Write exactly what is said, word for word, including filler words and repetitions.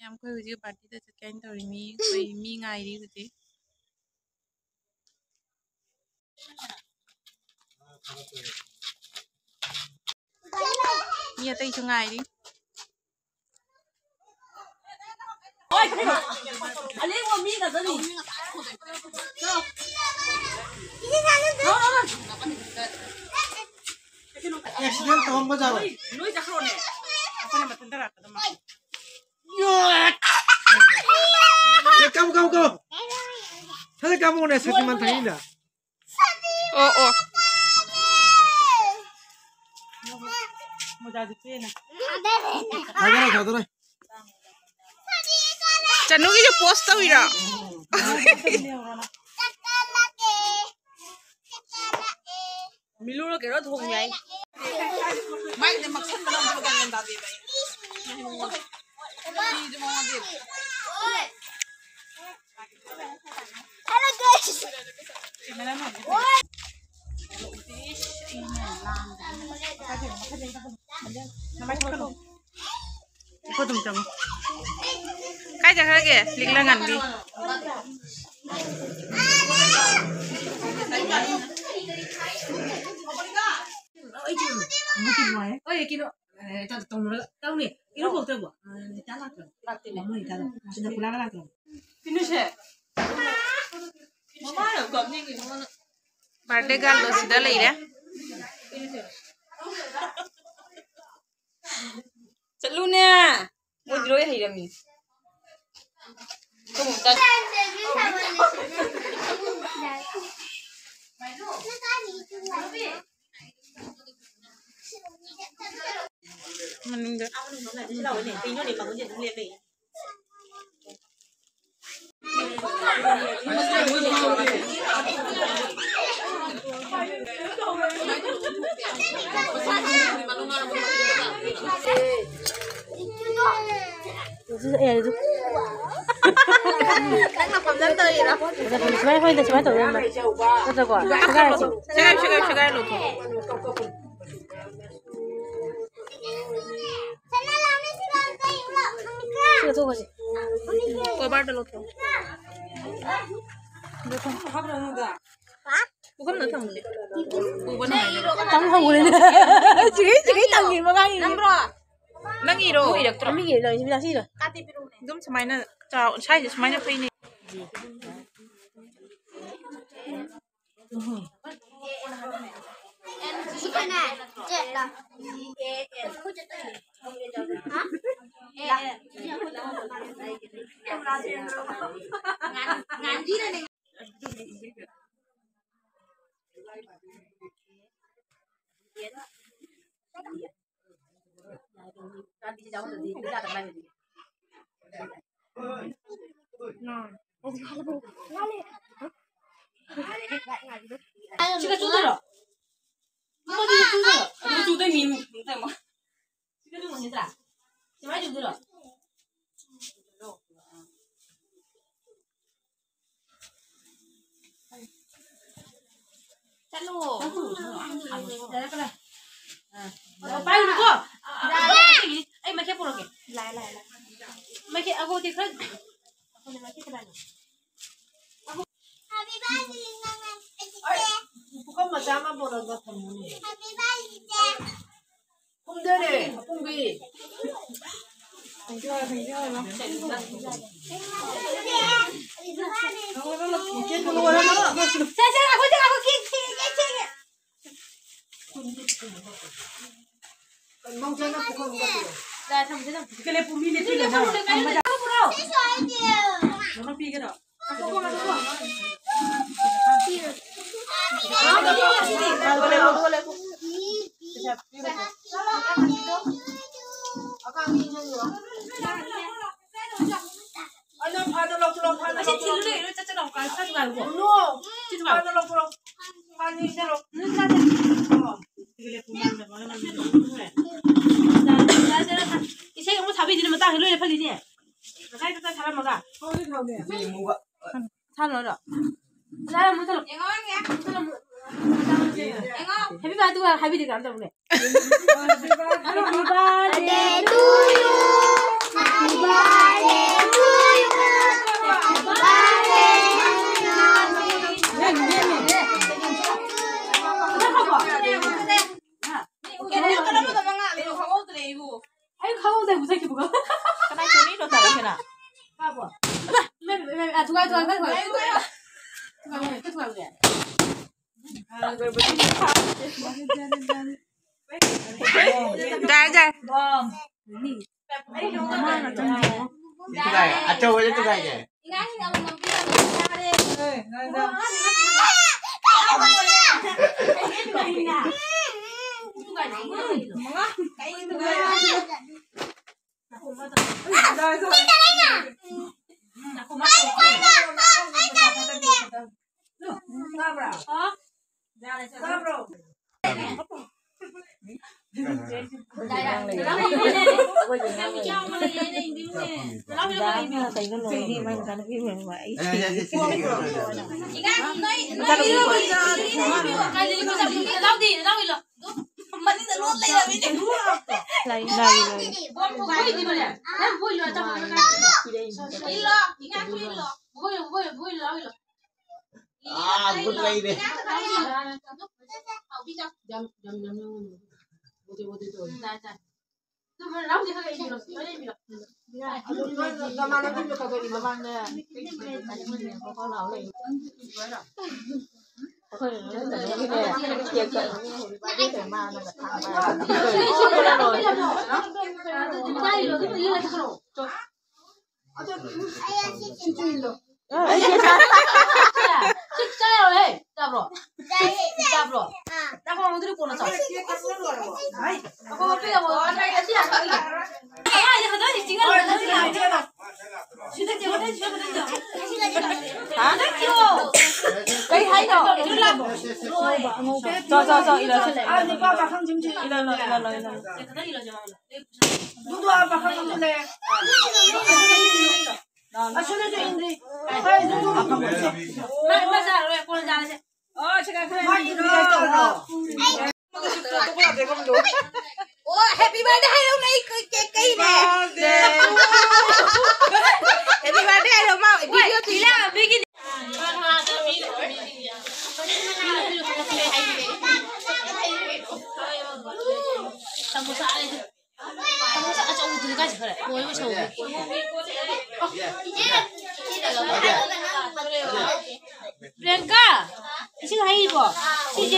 ꯑꯩꯈꯣꯏ ꯍꯧꯖꯤꯛ ꯄꯥꯔꯇꯤꯗ ꯆꯠꯀꯦ ꯍꯥꯏꯅ ꯇꯧꯔꯤ꯫ ꯃꯤ, ꯑꯩꯈꯣꯏ ꯃꯤ ꯉꯥꯏꯔꯤ ꯍꯧꯖꯤꯛ꯫ ꯃꯤ ꯑꯇꯩꯁꯨ ꯉꯥꯏꯔꯤ꯫ ꯑꯂꯦꯡꯕ ꯃꯤ ꯉꯥꯛꯇꯅꯤ꯫ ꯑꯦꯛꯁꯤꯗꯦꯟ ꯇꯧꯔꯝꯕꯖꯥꯠꯔꯣ? ꯅꯣꯏ, ꯅꯣꯏ ꯆꯠꯈ꯭ꯔꯣꯅꯦ꯫ ꯑꯩꯈꯣꯏꯅ ꯃꯊꯟꯇ ꯂꯥꯛꯀꯗꯕ ꯃꯥꯜꯂꯦ꯫ ꯌꯣꯠ! ꯁꯦ, ꯀꯥꯞꯄꯨ, ꯀꯥꯞꯄꯨ, ꯀꯥꯞꯄꯨ꯫ ꯁꯠ ꯁꯠ ꯀꯥꯞꯄꯨꯅꯦ, ꯁꯛꯇꯤꯃꯥꯟ ꯊꯥꯡꯖꯤꯡꯗ꯫ ꯑꯣ, ꯑꯣ꯫ ꯊꯥꯗꯔꯣ, ꯊꯥꯗꯔꯣ꯫ ꯆꯅꯨꯒꯤꯁꯨ ꯄꯣꯁ ꯇꯧꯔꯤꯔꯣ? ꯃꯤꯂꯨꯔ ꯀꯩꯅꯣ ꯊꯣꯡ ꯌꯥꯏ꯫ ꯃꯥꯏꯁꯦ ꯃꯛꯁꯟꯕꯅ ꯑꯃꯨꯛ ꯒ꯭ꯌꯥꯟ ꯇꯥꯗꯦꯕ ꯑꯩ꯫ ꯐꯤꯁꯦ ꯃꯉꯣꯟꯗ ꯌꯦꯡꯉꯣ꯫ Hello guys. ꯅꯃꯥꯏ ꯊꯣꯛꯀꯅꯨ꯫ ꯏꯀꯣ ꯑꯗꯨꯝ ꯆꯪꯉꯣ꯫ ꯀꯥꯏ ꯆꯠꯈ꯭ꯔꯒꯦ ꯂꯤꯛꯂꯥ ꯉꯥꯟꯕꯤ? ꯍꯣꯏ, ꯀꯩꯅꯣ, ꯑꯦ, ꯇꯧ-, ꯇꯧꯅꯔꯒ ꯇꯧꯅꯤ꯫ ꯏꯔꯨ ꯄꯣꯛꯇ꯭ꯔꯕꯣ? ꯑ, ꯅꯤꯇꯥ ꯂꯥꯛꯇ꯭ꯔꯕꯣ? ꯂꯥꯛꯇꯦꯅꯦ꯫ ꯃꯣꯏ ꯅꯤꯇꯥ ꯂꯥꯛ-, ꯁꯤꯗ ꯀꯨꯂꯥꯒ ꯂꯥꯛꯇ꯭ꯔꯕꯣ? ꯀꯩꯅꯣꯁꯦ꯫ ꯃꯃꯥ ꯌꯥꯝ ꯀꯞꯅꯤꯡꯉꯤ, ꯃꯉꯣꯟꯗ꯫ ꯕꯥꯔꯗꯦ ꯒꯥꯔꯜꯗꯣ ꯁꯤꯗ ꯂꯩꯔꯦ꯫ ꯆꯠꯂꯨꯅꯦ꯫ ꯃꯣꯏꯗꯤ ꯂꯣꯏ ꯍꯩꯔꯝꯃꯤ꯫ ꯃꯅꯨꯡꯗ꯫ ꯅꯪꯅ ꯐꯝꯖꯟ ꯇꯧꯔꯤꯔꯣ? ꯁꯨꯃꯥꯏꯅ ꯍꯣꯏꯗ, ꯁꯨꯃꯥꯏꯅ ꯇꯧꯗꯣꯏꯅꯦ꯫ ꯅꯠꯇ꯭ꯔꯀꯣ? ꯁꯦꯒꯥꯏꯔꯁꯤ꯫ ꯁꯦꯒꯥꯏ, ꯁꯦꯒꯥꯏ, ꯁꯦꯒꯥꯏ ꯂꯧꯊꯣꯛ꯫ ꯁꯤꯒ ꯂꯧꯊꯣꯛꯑꯁꯦ꯫ ꯀꯣꯕꯔꯗ ꯂꯧꯊꯣꯛ꯫ ꯄꯨꯈꯝꯗ ꯊꯝꯃꯨꯅꯦ꯫ ꯄꯨꯕ ꯅꯨꯡꯉꯥꯏꯅꯕ꯫ ꯇꯪ ꯍꯧꯔꯦꯅꯦ꯫ ꯆꯤꯒꯩ ꯆꯤꯒꯩ ꯇꯪꯉꯤ ꯃꯉꯥꯏꯅꯤ꯫ ꯅꯪ ꯏꯔꯣ꯫ ꯃꯤꯒꯤ ꯂꯩ, ꯁꯤꯗ ꯁꯤꯗ꯫ ꯑꯗꯨꯝ ꯁꯨꯃꯥꯏꯅ ꯆꯥꯎ-, ꯁꯥꯏꯁꯦ ꯁꯨꯃꯥꯏꯅ ꯐꯩꯅꯦ꯫ ꯁꯤꯒ ꯆꯨꯗꯣꯏꯔꯣ? ꯃꯣꯏꯗꯤ ꯆꯨꯗꯣꯏꯔꯣ? ꯑꯗꯨ ꯆꯨꯗꯣꯏ ꯃꯤ ꯆꯨꯗꯣꯏ ꯃꯣꯏ꯫ ꯁꯤꯒ ꯆꯨꯗꯣꯏ ꯅꯠꯇ꯭ꯔꯥ? ꯁꯨꯃꯥꯏꯅ ꯆꯨꯗꯣꯏꯔꯣ? ꯆꯠꯂꯣ꯫ ꯑ, ꯄꯥꯏꯔꯨꯅꯨꯀꯣ꯫ ꯑꯩ ꯃꯩꯈꯦꯠ ꯄꯨꯔꯛꯀꯦ꯫ ꯂꯥꯛꯑꯦ, ꯂꯥꯛꯑꯦ, ꯂꯥꯛꯑꯦ꯫ ꯃꯩꯈꯦꯠ ꯑꯒꯣꯗꯤ ꯈꯔ, ꯑꯩꯈꯣꯏꯅ ꯃꯩꯈꯦꯠ ꯀꯗꯥꯏꯅꯣ? ꯄꯨꯈꯝ ꯃꯆꯥ ꯑꯃ ꯄꯨꯔꯛꯑꯒ ꯊꯝꯃꯨꯅꯦ꯫ ꯄꯨꯝꯗꯔꯦ, ꯑꯄꯨꯝꯕꯤ꯫ ꯁꯦ, ꯁꯦ, ꯉꯥꯏꯈꯣ, ꯁꯦ, ꯉꯥꯏꯈꯣ, ꯀꯦꯛ ꯁꯦꯝꯒꯦ, ꯀꯦꯛ ꯁꯦꯝꯒꯦ꯫ ꯌꯥꯔꯦ, ꯊꯝꯃꯁꯦ, ꯊꯝꯃꯁꯦ꯫ ꯀꯦꯂꯦ ꯄꯨꯝꯕꯤ ꯂꯦꯞꯄꯤꯔꯣ? ꯄꯨꯔꯛꯑꯣ꯫ ꯃꯃꯥ ꯄꯤꯒꯦꯔꯣ? ꯑꯗꯣ ꯐꯥꯗꯣ ꯂꯧꯊꯣꯔꯛꯑꯣ, ꯐꯥꯗꯣ ꯑꯁꯤ ꯊꯤꯜꯂꯨꯅꯦ, ꯂꯧꯊꯣꯔꯛꯑꯣ꯫ ꯂꯣꯏ ꯆꯠꯆꯠ ꯂꯥꯎ, ꯀꯥꯏ ꯐꯥꯗꯣ ꯉꯥꯏꯈꯣ꯫ ꯅꯣ꯫ ꯁꯤꯁꯨ ꯉꯥꯏꯈꯣ꯫ ꯐꯥꯗꯣ ꯂꯧꯊꯣꯔꯛꯑꯣ꯫ ꯐꯥꯗꯣ ꯏꯟꯖꯜꯂꯣ꯫ ꯅꯣꯏ ꯆꯥꯁꯦ꯫ ꯏꯁꯩ ꯑꯃꯨꯛ ꯊꯥꯕꯤꯗꯨꯅ ꯃꯇꯥꯡꯁꯤ ꯂꯣꯏꯅ ꯐꯜꯂꯤꯅꯦ꯫ ꯉꯁꯥꯏ ꯈꯛꯇ ꯊꯥꯔꯝꯃꯒ꯫ ꯁꯥꯟꯅꯔꯣ꯫ ꯑꯣꯖꯥ, ꯃꯨꯊꯠꯂꯣ꯫ ꯃꯨꯊꯠꯂꯣ, ꯃꯨ-, ꯃꯨꯊꯠꯂꯣ, ꯃꯨ-, ꯃꯨꯊꯠꯂꯣ꯫ ꯌꯦꯡꯉꯣ, ꯌꯦꯡꯉꯣ꯫ Happy birthday ꯍꯥꯏꯕꯤꯗꯦ ꯀꯅꯥꯝꯇ ꯑꯃꯨꯛꯅꯦ꯫ Happy birthday to you. ꯑꯩ ꯈꯪꯍꯧꯗꯦ ꯃꯨꯊꯠꯈꯤꯕꯒ꯫ ꯀꯅꯥꯏ ꯆꯨꯔꯤꯅꯣ ꯇꯧꯔꯛꯏꯁꯤꯅ? ꯄꯥꯕꯣ꯫ ꯏꯃꯥ, ꯏꯃꯥ, ꯏꯃꯥ, ꯊꯨꯒꯥꯏ, ꯊꯨꯒꯥꯏ, ꯊꯨꯒꯥꯏ, ꯊꯨꯒꯥꯏ꯫ ꯊꯨꯒꯥꯏ, ꯊꯨꯒꯥꯏ, ꯊꯨꯒꯥꯏ꯫ ꯌꯥꯔꯦ, ꯌꯥꯔꯦ꯫ ꯊꯨꯒꯥꯏ, ꯑꯆꯧꯕꯁꯦ ꯊꯨꯒꯥꯏꯒꯦ꯫ ꯑꯥ, ꯒꯨꯠ ꯂꯩꯔꯦ꯫ ꯆꯥꯕ꯭ꯔꯣ? ꯆꯥꯕ꯭ꯔꯣ? ꯆꯥꯕ꯭ꯔꯣ? ꯀꯣꯟꯅ ꯆꯥꯎ꯫ ꯀꯩ ꯍꯥꯏꯅꯣ? ꯆꯣ, ꯆꯣ, ꯆꯣ, ꯏꯂꯣ, ꯆꯣ꯫ ꯏꯂꯣ, ꯏꯂꯣ, ꯏꯂꯣ, ꯏꯂꯣ, ꯏꯂꯣ꯫ ꯑꯗꯨꯗꯣ ꯑꯥ ꯄꯥꯈꯪ ꯑꯃꯁꯨ ꯂꯩ꯫ ꯑꯁꯤꯗꯁꯨ ꯏꯟꯗ꯭ꯔꯤ꯫ ꯍꯣꯏ, ꯑꯗꯨꯗꯣ꯫ ꯃꯥ, ꯃꯥ ꯆꯥꯔꯔꯣꯏ, ꯀꯣꯟꯅ ꯆꯥꯔꯁꯦ꯫ ꯃꯥ ꯏꯟꯗ꯭ꯔꯤ ꯍꯥꯏ ꯇꯧꯕ꯭ꯔꯣ? ꯑꯣ, happy birthday ꯍꯥꯏꯔꯛꯎꯅꯦ, ꯑꯩ ꯀꯩ-, ꯀꯩ-, ꯀꯩꯅꯦ? Happy birthday ꯍꯥꯏꯔꯛꯑꯣ, ꯃꯥ video ꯇꯨ ꯏꯂꯥ ꯕꯤꯒꯤꯅꯤ꯫ ꯁꯃꯣꯁꯥ ꯑꯆꯧꯕꯗꯨꯗꯤ ꯀꯥꯏ ꯆꯠꯈ꯭ꯔꯦ? ꯂꯣꯏꯕ ꯁꯧꯕ꯫ ꯄ꯭ꯔꯤꯌꯥꯡꯀꯥ, ꯏꯁꯤꯡ ꯍꯩꯔꯤꯕꯣ? ꯁꯤꯁꯦ